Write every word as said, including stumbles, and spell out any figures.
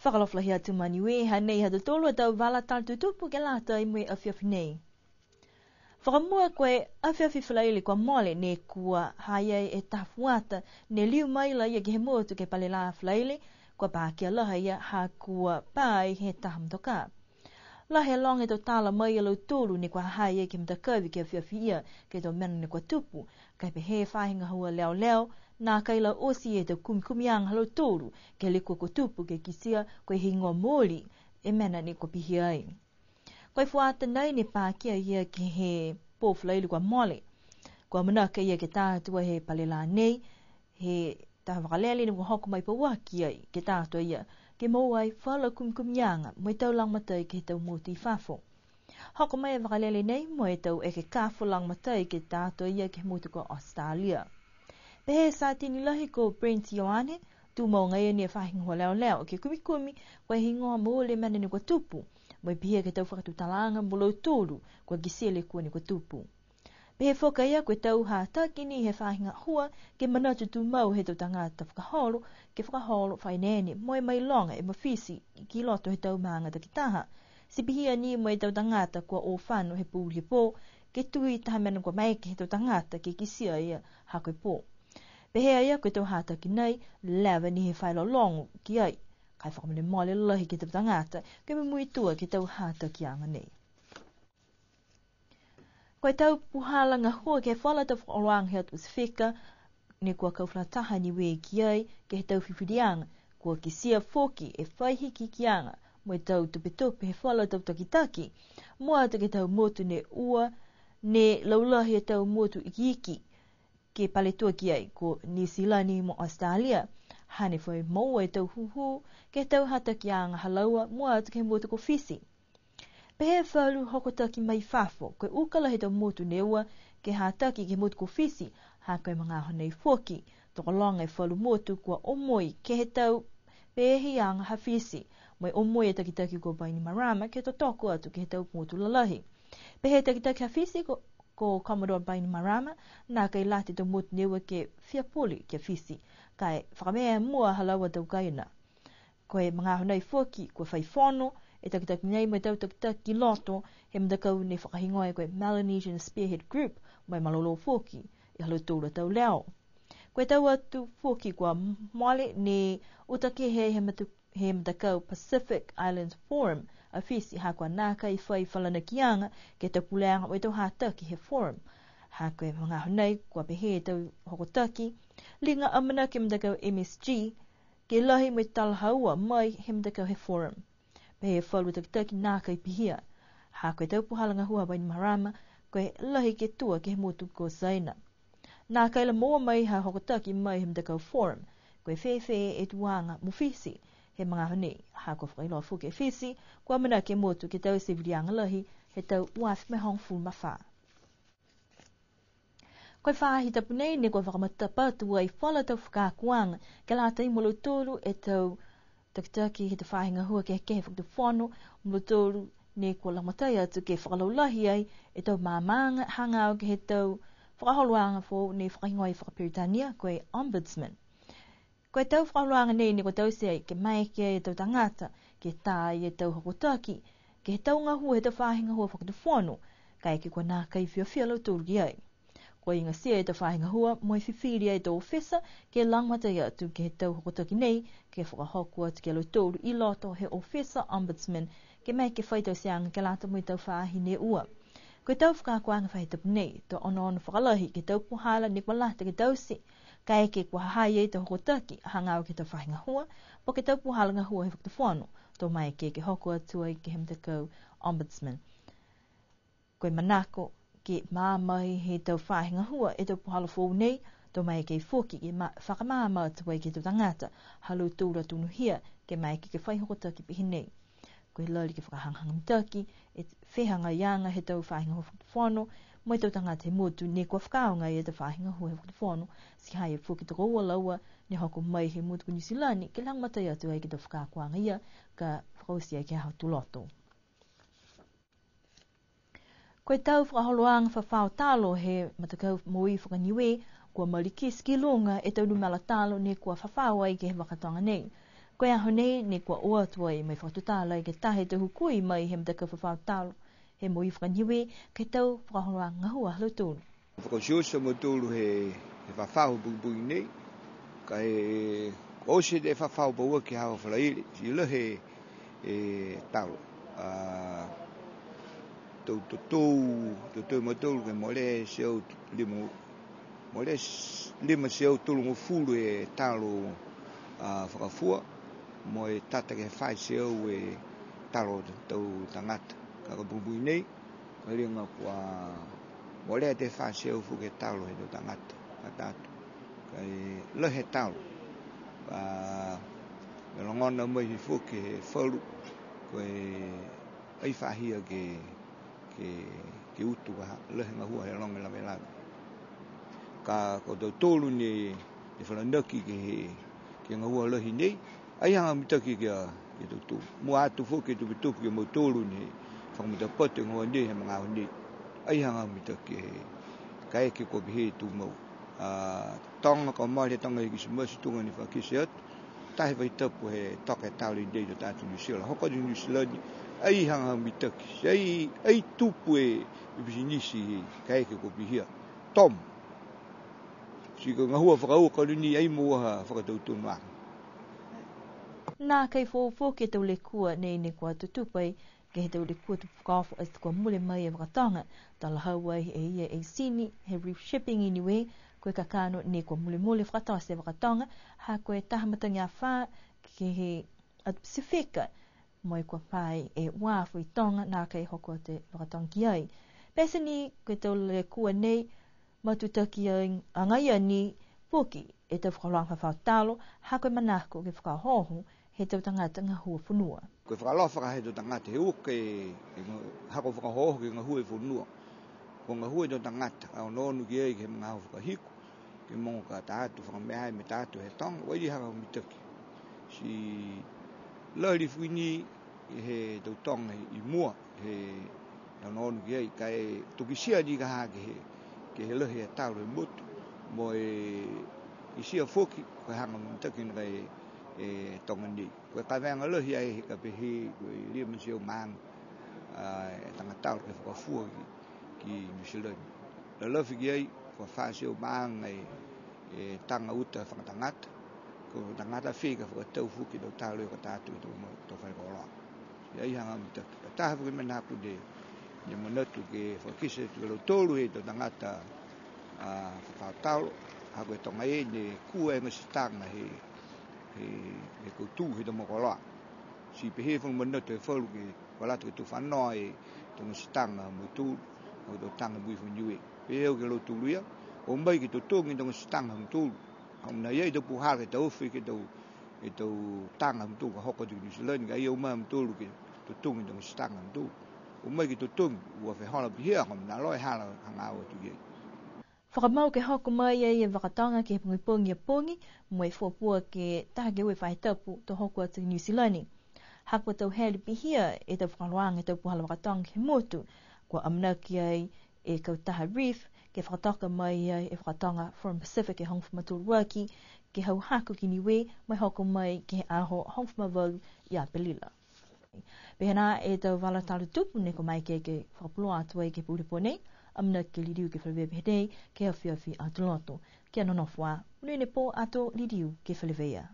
Fakaalofa lahi atu ma Niue, ha nei ha tautolu a tau vala tala tutupu ke lata mo e afiafi nei. Fakamua, ko e afiafi Falaile kua mole ne kua ha i ai e taha fuata ne liu mai la ia ke he motu ke he pale lā Falaile, kua pakia lahi a ia ha kua pā ai he taha motokā. Lahi e loga e tau tala mai ia lautolu ne kua ha ha i ai ke he matakavi ke he afiafi ia ke he tau mena ne kua tupu, ka e pehē e faahi gahua leoleo, nākai la oti e tau kumikumiaga ha lautolu ke he lekua kua tupu ke kitia ko e heigoa mooli e mena ne kua pihia ai. Ko e fuata nei ne pakia ia ke he pō Falaile kua mole. Kua manako ia ke tā atu he pale lā nei, he taha vakalele ne kua hoko mai pauaki ai ke tā atu a ia, ke moua ai falu kumikumiaga mo e tau lagomatai ke he tau motu i fafo. Hoko mai e vakalele nei mo e tau ekekafo lagomatai ke tā atu a ia ke he motu ko Australia. Pehē e Satini Lahi ko Brent Ioane, tumau agaia ni e faahi gahua leoleo ke kumikumi ko e heigoa mooli e mena ne kua tupu, mo e pihia ke he tau fakatutalaaga mo lautolu kua kitia e lekua ne kua tupu. Pehē foki a ia ko e tau hataki ni he faahi gahua ke manatu tumau he tau tagata fakaholo, ke fakaholo fakaeneene mo e mailoga e mafiti ki loto he tau maaga takitaha. Ti pihia ni mo e tau tagata kua o fano he pouli he pō, ke tui taha mena kua maeke he tau tagata ke kitia ia ha ko e pō. Pehē a ia ko e tau hataki nei, leva ni he fai lologo ki ai, ka e fakamolemole lahi ke he tau tagata ke mumuitua ke he tau hatakiaga nei. Ko e tau puhala gahua ke he falu tau fakaholoaga he atu Pasifika, ne kua kau fakalataha a Niue ki ai, ke he tau fifiliaga, kua kitia foki e fai hikihikiaga, mo e tau tupetupe he falu tau takitaki, mua atu ke he tau motu ne ua, ne laulahi e tau motu ikiiki, ke paletua ki ai, ko Niu Silani mo Australia, hane fai moua e tau hūhū, ke he tau hatakiaga ha laua, mua atu ke he motu ko Fisi. Pehē e falu hokotaki mai fafo, ko e uka lahi he tau motu ne ua ke hataki ke he motu ko Fisi, ha ko e magaaho nei foki, tokologa e falu motu kua omoi ke he tau peehiaga ha Fisi, mo e omoi e takitaki ko Bainimarama ke totoko atu ke he tau motu lalahi. Pehē e takitaki ha Fisi ko, ko Commodore Bainimarama, nākai lata e tau motu ne ua ke fia pule ki a Fisi, ka e fakamea mua ha laua a tau kaina. Ko e magaaho nei foki, kua fai fono e takitaki nei mo e tau takitaki ki loto he matakau ne fakahigoa ko e Melanesian Spearhead Group, mo e malolō foki e ha lautolu a tau leo. Ko e tau atu foki kua mole ne uta kehe he matu-, he matakau Pacific Islands Forum a Fisi, ha kua nākai fai falanakiaga ke he tau puleaga mo e tau hataki he Forum. Ha ko e magaaho nei, kua pehē e tau hokotaki, liga amanaki e matakau M S G, ke lahi mo e talahaua mai he matakau he Forum. Pehē e falu takitaki nākai pihia. Ha ko e tau puhala gahua ha Bainimarama, ko e lahi ke tua ke he motu ko Saina. Nākai la moua mai ha hokotaki mai he matakau Forum, ko e fēfē e tuaga mo Fisi he magaaho nei, ha kua fakailoa foki e Fisi, kua amanaki e motu ke taute e viliaga lahi he tau ua afe mo e hogofulu ma fā. Ko e faahi tapu nei ne kua fakamatapatu ai falu tau fakaakoaga, ke lata mo lautolu e tau takitaki he tau faahi gahua kehekehe he fakatufono, mo lautolu ne kua lagomatai atu ke fakalaulahi ai e tau maamaaga hagaao ke he tau fakaholoaga foou ne fakahigoa ai fakaperitania ko e Ombudsman. Ko e tau fakaholoaga nei ne kua taute ai ke maeke e tau tagata ke tā e tau hokotaki ke he tau gahua he tau faahi gahua fakatufono, kaeke kua nākai fiafia a lautolu ki ai. Kua igatia e tau faahi gahua mo e fifili e tau ofisa ke lagomatai atu ke he tau hokotaki nei, ke fakahoko atu ki a lautolu i loto he ofisa Ombudsman, ke maeke ke fai tauteaga ke lata mo e tau faahi ne ua. Ko e tau fakaakoaga faahi tapu nei, to onoono fakalahi ke he tau puhala ne kua lata ke taute, kaeke kua ha ha i ai e tau hokotaki hagaao ke he tau faahi gahua, po ke tau puhala gahua he fakatufono, to maeke ke hoko atu ai ke he matakau Ombudsman. Ko e manako ke maama ai he tau faahi gahua e tau puhala foou nei, to maeke foki ke ma-, fakamaama atu ai ke he tau tagata ha lautolu a tonuhia, ke maeke ke fai hokotaki pehē nei. Ko e lali ke fakahagahaga mitaki e fehagaiaga he tau faahi gahua fakatufono mo e tau tagata he motu ne kua fakaaoga e tau faahi gahua he fakatufono, ti ha i ai foki tokoua a laua ne hoko mai he motu ko Niu Silani ke lagomatai atu ai ke he tau fakaakoaga ia, ka fakaoti ai ke he aho Tuloto. Ko e tau fakaholoaga fafao talo he matakau moui faka-Niue, kua malikiti ki luga e tau numela talo ne kua fafao ai ke he vaka toga nei. Ko e aho nei, ne kua o atu ai mo e fakatutala ke he taha he tau hukui mai he matakau fafao talo he moui faka-Niue, ke he tau fakaholoaga gahua ha lautolu. Fakaotioti a mautolu he, he fafao pogipogi nei, ka e, kua oti e fafao pauaki he aho Falaile, ti lahi e, e talo. A, to, to, to, to, to mautolu ke mole e teau lima, mole e lima e teau tolugofulu e talo, a, fakafua, mo e tata ke he fā e teau e talo tau tagata. Ka ko e pogipogi nei, ka liga kua mole e fā e teau foki e talo he tau tagata, ka tatou. Ka e lahi e talo. Ka e logona mai foki he falu, ko e ai fahia ke, ke, ke utu ka ha, lahi e gahua he loga e lavelave. Ka ko tautolu ne, ne falanaki ke he, ke he gahua lahi nei, ai haga mitaki ke, ke tautolu. Mua atu foki e tupetupe ke he mautolu ne fakamatapatu e gahua nei he magaaho nei. Ai haga mitaki ke he, kaeke kua pehē e tumau. A, toga kua mole e toga he Kirisimasi tuga ne fakakite atu. Taha e faahi tapu he toka e talo nei to tatou Niu Silani. Hoko atu Niu Silani, ai haga mitaki. Ti ai, ai tupu e, e pisinisi kaeke kua pihia. Tom. Ti ko e gahua fakaaue ko eni ai mo e fakatautonuaga. Nākai foou foki e tau lekua nei ne kua tutupu ai, ke he tau lekua tupu fakaofo ati kua mole mai e vakatoga, talahau ai e ia e Sini, he Reef Shipping i Niue, ko e kakano ne kua molemole fakatote e vakatoga, ha ko e taha matagi afā ke he atu Pasifika, mo e kua fai e uafo i Toga, nākai hoko atu e vakatoga ki ai. Pete ni, ko e tau lekua nei, matutaki ai, agaia ni, foki e tau fakaholoaga fafao talo, ha ko e manako ke fakaohooho he tau tagata gahua fonua. Ko e fakaalofa he tau tagata, he uka e, e ga-, ha ko e fakaohooho ke gahua e fonua. Ko e gahua e tau tagata, a onoono ki ai ke he magaaho fakahiku, ke mogo ka tatou fakamea ai mo tatou he toga, ai haga mitaki. Ti lali foki ni he tau toga i mua, he onoono ki ai, ka e tokitia ni ka ha ke he, ke he lahi e talo he motu, mo e kitia foki, ko e haga mitaki nākai e toga nei. Ko e kavega lahi ai he ka pehē, ko e lima e teau maaga, a, e taga talo ke fakafua ki, ki Niu Silani. Lalafi ki ai, ko e fā e teau maaga e, e taga uta fakatagata, ko e tagata fē ka fakatau foki e tau talo ia ko tatou e tau mo-, tau fale koloa. Ia ai haga mitaki. Ka taha foki e mena ha kua ne, ne manatu ke fakakite atu ki a lautolu he tau tagata, a, fafao talo, ha ko e toga ia ne kua e gati taga he, he, he kautū he tau mo koloa. Ti pehē falu manatu he falu ke, kua lata ke tau fanoa e tau gati taga ha mautolu, ha ko e tau taga moui faka-Niue. Pehē au ki a lautolu ia, o mai ke totogi e tau gati taga ha mautolu. Hau mena ia e tau puhala ke taofi ke he tau, e tau taga ha mautolu ka hoko atu ki Niu Silani, ka e o mai a mautolu ke totogi e tau gati taga ha mautolu. O mai ke totogi, ua fehola pihia, hau mena loa e hala hagaao atu ki ai. Fakamau ke hoko mai ai e vakatoga ke he pogipogi a pogi, mo e fuafua ke taha ke ua e faahi tapu to hoko atu ki Niu Silani. Ha kua tau hele pihia e tau fakaholoaga he tau puhala vakatoga he motu, kua amanaki ai e kautaha Reef ke fakatoka mai ai e vakatoga Forum Pacific e hogofulu ma tolu aki, ke hau hako ki Niue, mo e hoko mai ke he aho hogofulu ma valu ia Apelila. Pehē nā e tau vala tala tupu ne kua maeke ke fakapuloa atu ai ke he pō nei, amanaki ke liliu ke feleveia pehē nei, ke he afiafi Aho Lotu. Kia nonofo ā, monuina e pō ato liliu ke feleveia.